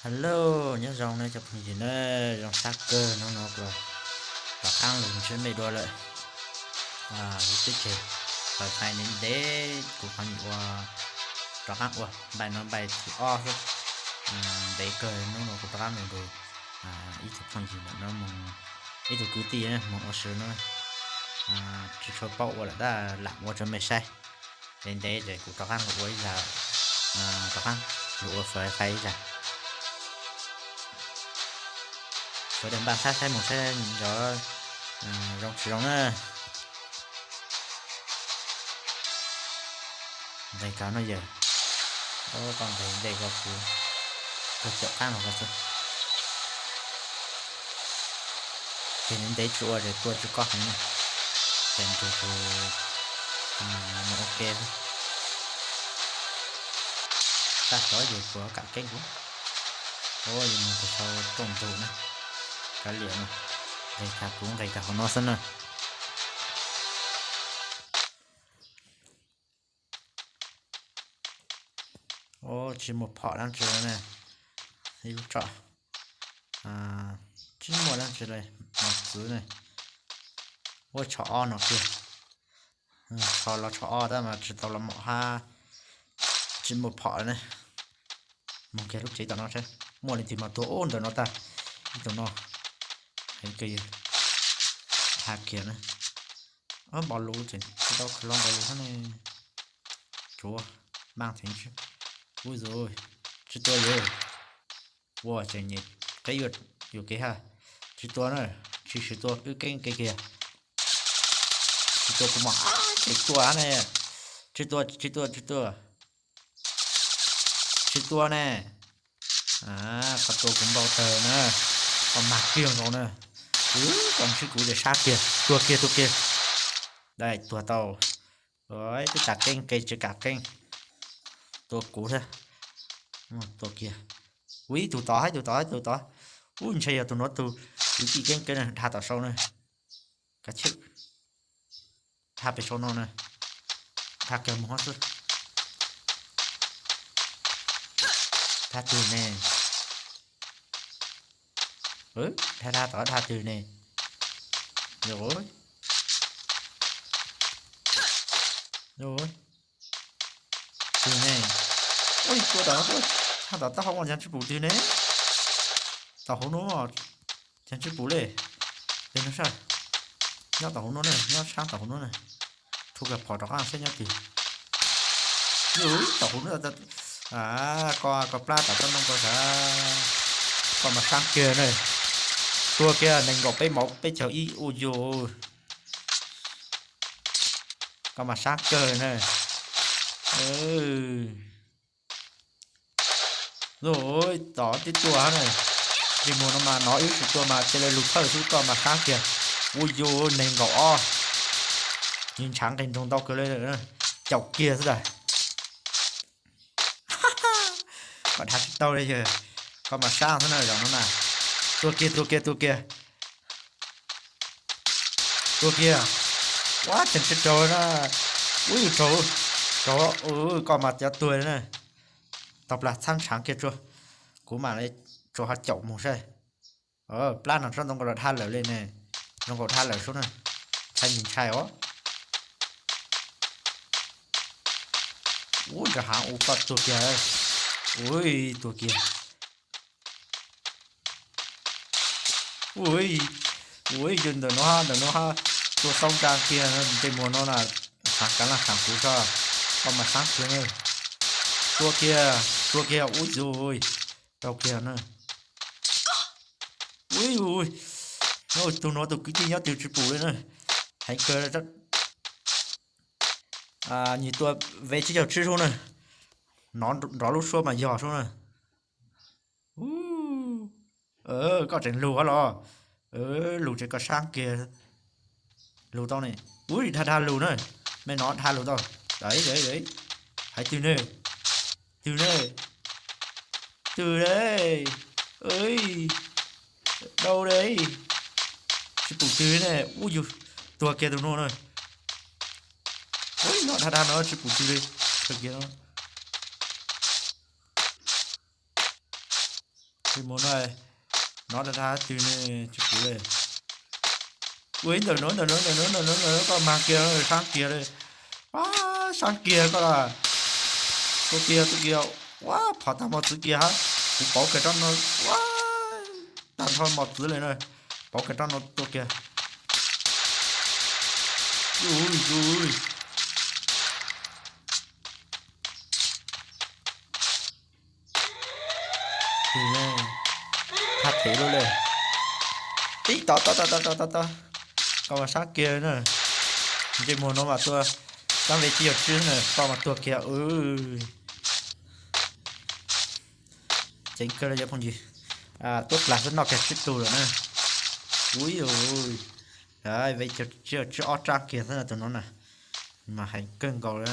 Hello, nyob zoo nawb cov phooj ywg na, zoo sab kawg hnub no kuv rov qab los ntsib nej dua lawm. Lub teb chaws wifi ntev ntev kuv ho ua, rov qab ua npaim no npaim thib ob xwb. Ntev kawg hnub no kuv rov qab los nrog ib tug phooj ywg ntawm no, ib tug kwv tij mus ua si no, tsis tshua paub ua lawm tab lam ua rau mej saib. Ntev ntev ces kuv rov qab los ua ib zag, rov qab los ua wifi ib zag. Sawv daws npaj sab saib mus saib cov zoo tsis zoo na. Nqis kag no yawg, koj nqis nqis koj kuv, koj caum qab los koj xwb. Ces ntev ntev tsis ua ces tua tsis koj heev na. Ces nrug tus mus ua ke xwb. Tag tod yus puas kam keeb kuv. Ua yus mus tus sau rooj ntug na. Kav liam no, nqis kag kuv nqis kag hauv no xwb na. Tsis muaj phom dab tsi li ne. Ib lub tsom, tsis muaj dab tsi li. Mos txwv ne, ua tsho ob no kiag. Tsho los tsho ob tab mas tsis tau los mom hab, tsis muaj phom li ne. Mus kiag lub tsev tom no saib muaj leej twg mas tuag ub ntawm no tag. Ib tug no, heev kawg, dhau kiag na. Npau lus tseem tsis tau khaws los npau lus hab ne. Tsuav, npaj theev tsi. Ub, tsis tua yus. Ua tseem nyem qeb yuam kev hab. Tsis tua na, tsis sim tua, wb keeb kev kiag. Tsis tua kuv mas, tsis tua ne. Tsis tua, tsis tua, tsis tua. Tsis tua ne. Koj tua kuv npau tawg na. Koj mag kiag nkaus na. Koj ntsib kuv ces sab kiag, tua kiag, tua kiag. Dai, tuag tau. Twb tas keeb kev tsis kam keeb. Tua kuv thiab. Tua kiag. Ub, ib tug tod, ib tug tod, ib tug tod. Ub, ntshe yog tus nuav tus kwv tij keeb kev na, dhau tom sau na. Kav chawj, dhau pem sau no na. Dhau kiag mus hov xwb. Dhau twg ne? Dhau, dhau tod, dhau twg ne? Yog, yog, twg ne? Ua tua tom no, thaaj tom taub hau mas cas tsis pum twg ne. Tom hauv no, cas tsis pum li. Pem no sab, nyob tom hauv no na, nyob sab tom hauv no na. Rhu kiag phom rov qab saib nyob twg. Yus tom hauv no, koj, koj plab tom tsob ntoo ko sav. Koj mas sab kiag na. Tua kiag nees nkaum peb mauv peb caug ib ua yus. Koj mas sab kawg na. Lub tom tib tuaj hab na. Ntsej muag no mas nov wb tsis tua mas cia li lug thawj xwb, koj mas sab kiag. Ua yus nees nkaum ob. Ntshav nqis nroog ntau kawg li, caum kiag xwb tas. Koj dhau tsis tau li yawg, koj mas sab xwb na zaum no na. Tua kiag, tua kiag, tua kiag. Tua kiag. Ua cas tsis raug na. Ub, yus raug, raug, koj mas cov tuag li na. Tau plag txhab ntshav kiag tsuag, kuv mam li tsuas ho caum mus saib. Plab no tsob ntoo ko los dhau lawm li ne, zoo nkaus dhau lawm sub na. Ntshai ntshai os. Ub, nrog hav ua koj tuag kiag. Ui, tuag kiag. Ui, ui, yog ntawm no, ntawm no tua xaub nra kiag, ntsej muag no na, xaav kav laj xaav kuv tso, koj mas sab kiag na. Tua kiag, tua kiag, ub, ub, raug kiag na. Ui, ui, tus nuav tus kwv tij nyob twg tsis pum li na. Heev kawg. Nyuam tua vev tsib caug tsib sub na. Nov nrov lub suab mas yog sub na. Koj tseem lug hab los? Lug tseem koj sab kiag. Lug tau ne. Ui, dhau dhau lug na. Mej nov dhau lug tau. Hais twg ne? Twg ne? Twg ne? Dau ne. Tsis pum twg ne. Ub, yus tuag kiag tus nuav na. Ub, nov dhau dhau no tsis pum twg li. Tuag kiag no. Mus no, nov dag dag twg ne, tsis kuv li. Ua ib ntawm nuav, ntawm nuav, ntawm nuav, ntawm nuav, ntawm nuav, koj mag kiag, sab kiag li. Pab sab kiag koj la. Tua kiag, tua kiag. Ua phom tag mos txwv kiag hab. Kuv pauv kiag rab no. Ua tag nrho mos txwv li na. Pauv kiag rab no tua kiag. Ui, ui. Tig, thab thev lub li. Ib tod, tod, tod, tod, tod, tod. Koj mas sab kiag na. Ntsej muag no mas tua, tab ve tsis yog tswb na, koj mas tuag kiag. Ceev kawg li cov phooj ywg. Tuab plag xwb noj kiag tsib tug lawm na. Ui, ve tsis yog tswb ob rab kiag xwb na tus no na. Mas heev kawg nkaus li.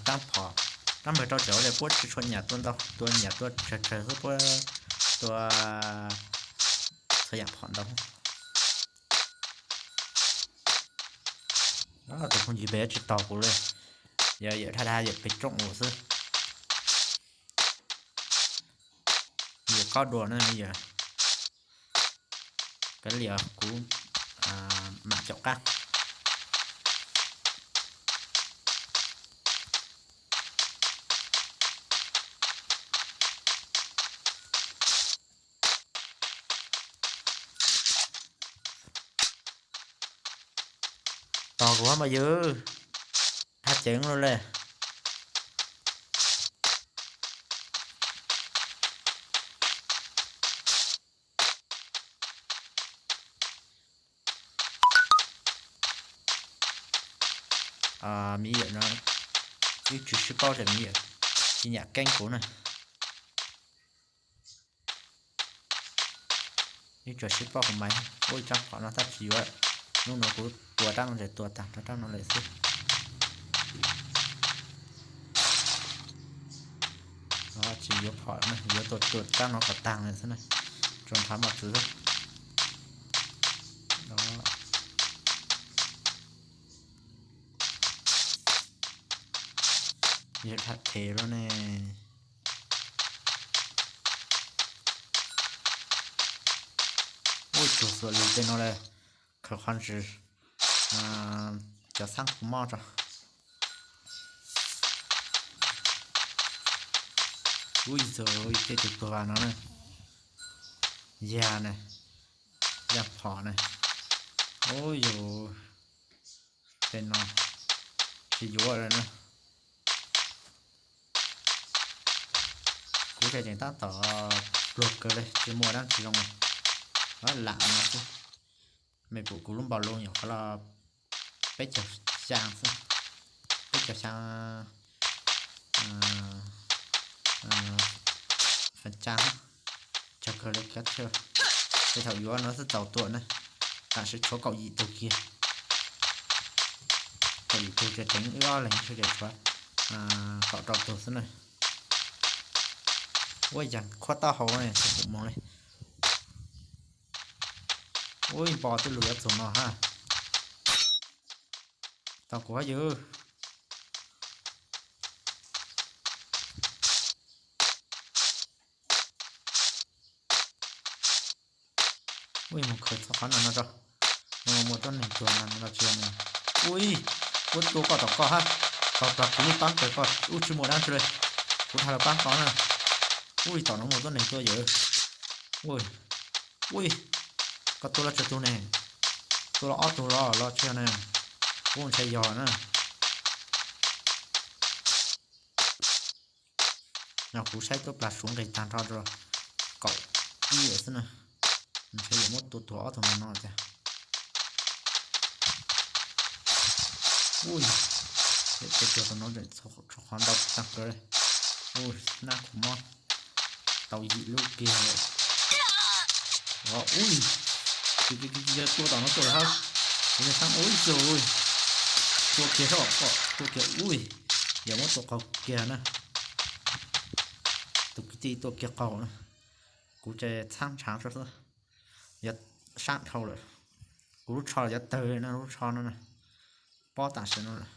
Tab phom, tab npawg rau cov puab tsis tshua nyam tua ntau, tua nyam tua tsawg tsawg xwb, puab tua txhua yam phom ntau. Tus phooj ywg pem tsis taug kuv li, yawm dhau dhau yawm pem rooj ua xwb. Yawm qaub dua na yawm, kav liam kuv mam caum qab. Tos kuv hab mas yawg, hab ceev lawm le. Miv yawm no, ib tsis sib paub ces miv yawm tsis nyam keeb kuv na. Ib tsuas sib paub kuv mas ua ib rab phom no tab tsis yuav. Hnub no kuv tua rab no ces tua tag rau rab no lawm xwb. Tsis yuav phom na, yuav tua tua rab no kom tag lawm xwb na, tsuas nrhav mos txwv xwb. Yog tham them lawm ne. Ua ib tug xuam lug tej no lawm, khaws qhov ntsws cov xaab kuv mob tso. Ub, yog tej tus tuag no na, yag na, yag phom na. Ub, yus tej no tsis yuav lawm na. Kuv tseem tab tom pluag kawg li, tsis muaj dab tsi zoo li, lam no xwb. Mej pum kuv lub npaus loo nyuam qhuav los peb caug xyaa xwb, peb caug xyaa feem tsam, tsawg kawg li. Tej thaum yuav no xwb txaus tua na, tam sim tshuav kaum yim tug kiag. Kaum yim tug ces teev wb ob leeg xwb ces tshuav kaum rau tug xwb na. Ua yam khuab taub hau ne, tsis pum moog li. Ub, npo tej lug yuav txug no hab. Tau kuv hab yawg. Ub, mus khaws txog qhov no no tso. No muaj tuab neeg tuag no los tsis yog ne. Ub, ua tua koj tom koj hab, tau tag kuv lub paab kawg koj ub tsis muaj dab tsi li. Kuv dhau lub paab koj na. Ub, tom no muaj tuab neeg tuaj yawg. Ub, koj tua los tsawg tug ne? Tua los ob tug los los tsis yog ne? Kuv ntshe yog na. No kuv saib tuab plag suav nqis tag nrho rau kaum ib lawm xwb na. Ntshe yuav muab tua tuag ob tug no no tiag. Ub, tej tuag tau no tshuav qhov ntau tag kawg li. Ub, nab kuv mob tau yim lub kiag lawm. Ub, tua tom no tuaj lawm hab. Kuv saib ub, tua kiag sab, tua kiag ub, yog muab tua qaug kiag na. Tus kwv tij tua kiag qaug na. Kuv ces txhab ntshav xwb, yuav sab dhau lawm. Kuv lub tsho yuav tawg no, lub tsho no na, pob tam sim no lawm.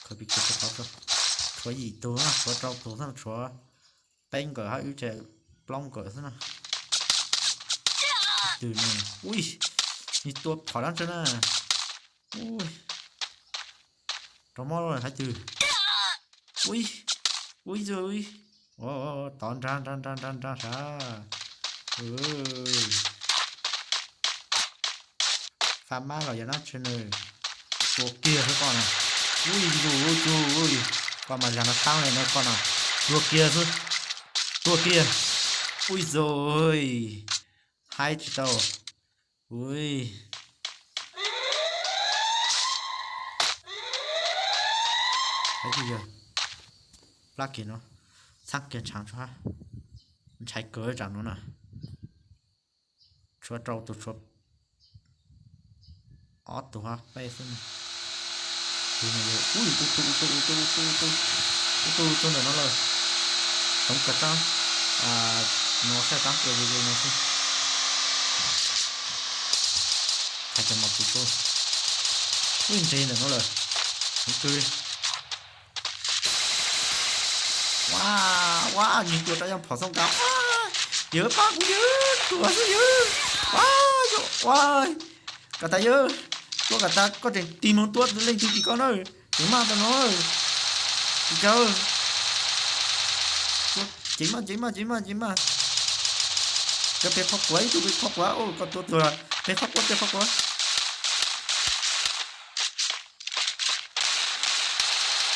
Phav pis kiag rau qhov tshuav yim tug, tshuav rau tug xwb, tshuav peb nkawm hab wb tseem plaub nkawm xwb na. Twg ne? Ui, nws tua phom dab tsi na. Ui, rau mob hab twg. Ui, ui, tod nrag nrag nrag nrag nrag sav. Faj mab los yog dab tsi nws. Tua kiag xwb koj na. Ui, zus, zus, koj mas zag no thaab le no koj na. Tua kiag xwb. Tua kiag. Ui, zus, haib tsis tau. Ui, yog plab kiag no, txhab kiag ntshav tso hab. Ntshai kawg tsam no na. Tshuav rau tug, tshuav ob tug hab peb xwb. Tus no yog, ui, ub tug, ub tug, ub tug, ub tug, ub tug, ub tug ntawm no lawm. Txhoov kawg rab, no saib rab tua zoo zoo no xwb. Hais tias mas kuv tua, ub, nres ntawm no lawm. Heev kawg li. Ua, ua, nws tua rau yog phom xooj nkaus. Yawg pab kuv yawg, tuag xwb yawg. Ua, ua, kom tas yawg, tua kom tas koj tseem tig moog tua leej twg tim koj na. Tseem maj tau no. Tsis tau. Ceev maj, ceev maj, ceev maj, ceev maj. Koj peg qhov quav, ib tug peg qhov quav, koj tua tuag. Peg qhov quav, peg qhov quav.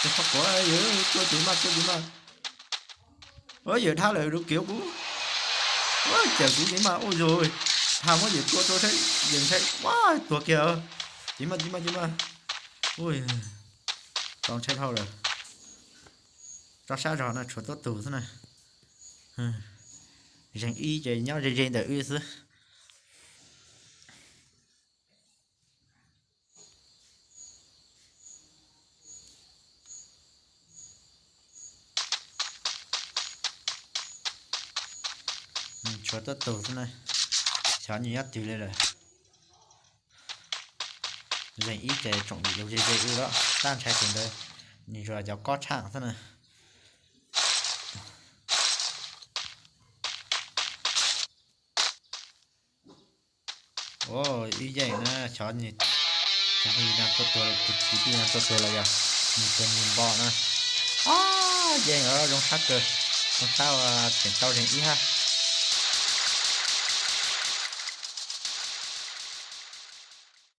Peg qhov quav, yawg tua ceev maj, tua ceev maj. Yawg dhau lawm, rau kiag kuv. Cawm kuv ceev maj ua zog. Dhau muab yawg tua tua saib, yawg ntshai, ua, tuag kiag. Ceev maj, ceev maj, ceev maj. Ua, tau ntshai dhau lawm. Rau sab zog no tshuav tuab tug xwb na. Zeeg ib ces nyob ze ze ntawm wb xwb. Tshuav tuab tug xwb na. Xyov nws nyob twg li lawm. Zeeg ib ces tsoom dim lug ze ze wb lawm, tab ntshai tus ntawd, nws tsuas cov kob tshaaj xwb na. Ib yeej na, xyov nws, tus kwv tij no tua tuag los yog nws tus nws npo na. Ob yeej zoo sab kawg, zoo sab tseem tau zeeg ib hab.